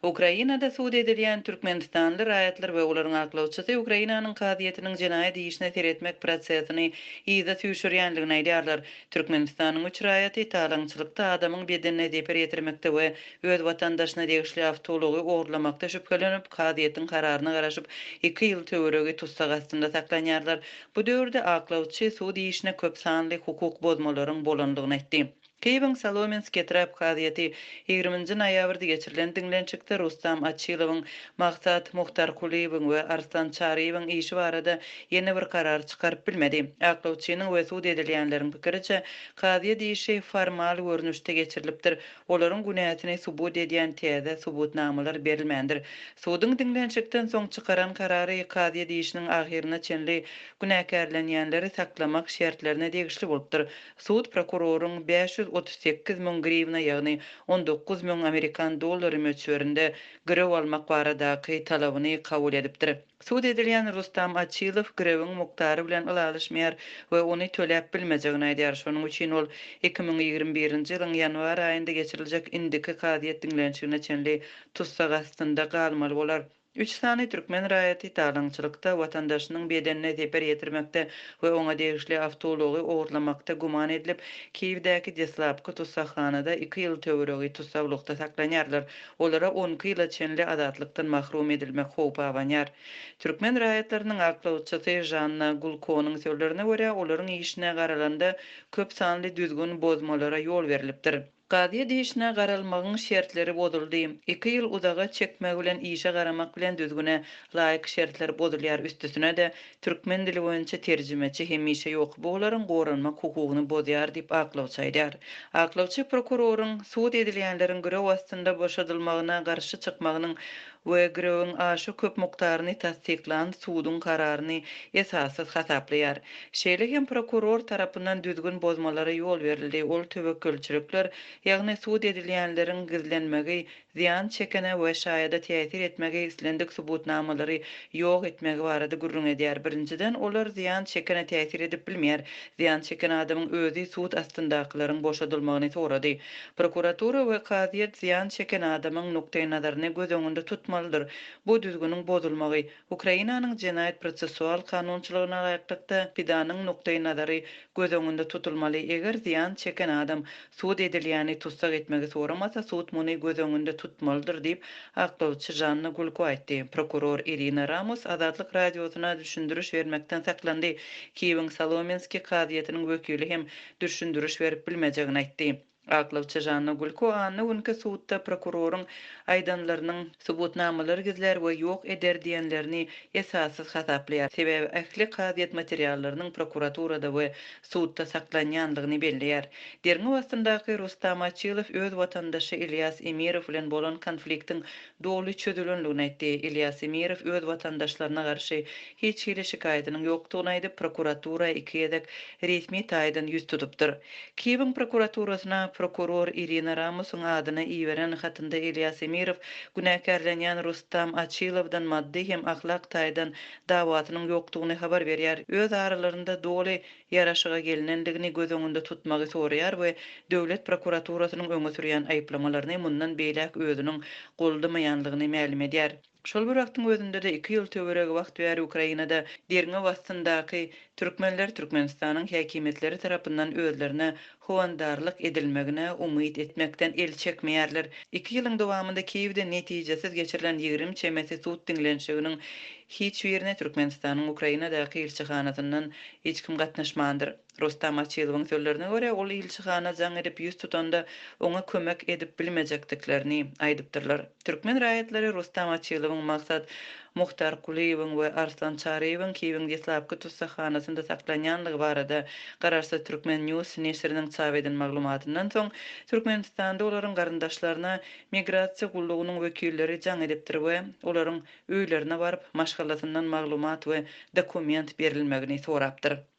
Ukrainada sud edilýän türkmenistanly raýatlar we olaryň aklawçysy Ukrainanyň kazyýetiniň jenaýat işine seretmek prosesini yza süýşürýändigini aýdýarlar. Türkmenistanyň üç raýaty talaňçylykda, adamyň bedenine zeper ýetirmekde we öz watandaşyna degişli awtoulagy ogurlamakda şübhelenip, kazyýetiň kararyna garaşyp, iki ýyl töweregi tussag astynda saklanýarlar. Bu döwürde aklawçy sud işine köp sanly hukuk bozmalaryň bolandygyny aýtdy. Kiýewiň Solomensk etrap kazyýeti ýigriminji noýabrda geçirilen diňlenişikde Rustam Açilowyň, Maksat Muhtarkulyýewiň we Arslan Çaryýewiň işi barada ýene bir karar çykaryp bilmedi. Aklawçynyň we sud edilýänleriň pikiriçe, kazyýet işi formal görnüşde geçirilipdir, olaryň günäsini subut edýän täze subutnamalar berilmändir. Suduň diňlenişikden soň çykaran karary kazyýet işiniň ahyryna çenli günäkärlenýänleri saklamak şertlerine degişli bolupdyr. Sud prokuroryň 538 müň griwna, ýagny 19 müň amerikan dollary möçberinde girew almak baradaky talabyny kabul edipdir. Sud edilýän Rustam Açilow girewiň mukdary bilen ylalaşmaýar we ony töläp bilmejegini aýdýar. Şonuň üçin ol 2021-nji ýylyň ýanwar aýynda geçiriljek indiki kazyýet diňlenişigine çenli tussag astynda galmaly bolar. Üç sany türkmen raýaty talaňçylykda, watandaşynyň bedenine zeper ýetirmekde we oňa degişli awtoulagy ogurlamakda güman edilip, Kiýewdäki deslapky tussaghanada iki ýyl töweregi tussaglykda saklanýarlar. Olara 12 ýyla çenli azatlykdan mahrum edilmek howpy abanýar. Türkmen raýatlarynyň aklawçysy Žanna Gulkonyň sözlerine görä, olaryň işine garalanda köp sanly düzgün bozmalara ýol berlipdir. Kazyýet işine garalmagyň şertleri bozuldy. Iki ýyl uzaga çekmegi bilen işe garamak bilen düzgüne laýyk şertler bozulýar, üstesine-de, türkmen dili boýunça terjimeçi hemişe ýok, bu olaryň goranmak hukugyny bozýar diýip, aklawçy aýdýar. Aklawçy prokuroryň sud edilýänleriň girew astynda boşadylmagyna garşy çykmagynyň we girewiň aşa köp mukdaryny tassyklan suduň kararyny esassyz hasaplaýar. Şeýle hem prokuror tarapyndan düzgün bozmalara ýol berildi, ol töwekgelçilikler, ýagny sud edilýänleriň gizlenmegi, zyýan çekene we şaýada täsir etmegi, islendik subutnamalary ýok etmegi barada gürrüň edýär. Birinjiden, olar zyýan çekene täsir edip bilmeýär. Zyýan çeken adamyň özi sud astyndakylaryň boşadylmagyny sorady. Prokuratura we kazyýet zyýan çeken adamyň nukdaýnazaryny göz öňünde tutmalydyr. Bu düzgüniň bozulmagy, Ukrainanyň jenaýat-prosessual kanunçylygyna laýyklykda, pidanyň nukdaýnazary göz öňünde tutulmaly, eger zyýan çeken adam sud edilýäni tussag etmegi soramasa, sud muny göz öňünde tutmalydyr diýip, aklawçy Žanna Gulko aýtdy. Prokuror Irina Ramos Azatlyk Radiosyna düşündiriş bermekden saklandy. Kiýewiň Solomenskiý kazyýetiniň wekili hem düşündiriş berip bilmejegini aýtdy. Aklawçy Žanna Gulko anna günki sudda prokuroryň aýdanlarynyň subutnamalary gizlär we ýok eder diýenlerini esassyz hasaplaýar, sebäbi ähli kazyýet materiallarynyň prokuraturada we sudda saklanýandygyny belleýär. Derňew astyndaky Rustam Açilow öz watandaşy Ilýas Emirow bilen bolan konfliktiň doly çözülendigini aýtdy. Ilýas Emirow öz watandaşlaryna garşy hiç hili şikaýatynyň ýokdugyny aýdyp, prokuratura iki gezek resmi taýdan ýüz tutupdyr. Kiýewiň prokuraturasyna prokuror Irina Ramusyň adyna iberen hatynda Ilýas Emirow günäkärlenýän Rustam Açilowdan maddy hem ahlak taýdan dawasynyň ýokdugyny habar berýär, öz aralarynda doly ýaraşyga gelnendigini göz öňünde tutmagy soraýar we döwlet prokuraturasynyň öňe sürýän aýyplamalaryny mundan beýläk özüniň goldamaýanlygyny mälim edýär. Şol bir wagtyň özünde-de iki ýyl töweregi wagt bäri Ukrainada derňew astyndaky türkmenler Türkmenistanyň häkimiýetleri tarapyndan özlerine howandarlyk edilmegine umyt etmekden el çekmeýärler. Iki ýylyň dowamynda Kiýewde netijesiz geçirilen 20 çemesi sud diňlenişiginiň hiç birine Türkmenistanyň Ukrainadaky ilçihanasyndan hiç kim gatnaşmandyr. Rustam Açylowyň sözlerine görä, ol ilçihana jaň edip ýüz tutanda, oňa kömek edip bilmejekdiklerini aýdypdyrlar. Türkmen raýatlary Rustam Açylowyň, Maksat Muhtarkulyýewiň we Arslan Çaryýewiň Kiýewiň deslapky tussaghanasynda saklanýandygy barada garaşsyz Turkmen. News neşiriniň çap eden maglumatyndan soň, Türkmenistanda olaryň garyndaşlaryna migrasiýa gullugynyň wekilleri jaň edipdir we olaryň öýlerine baryp, maşgalasyndan maglumat we dokument berilmegini sorapdyr.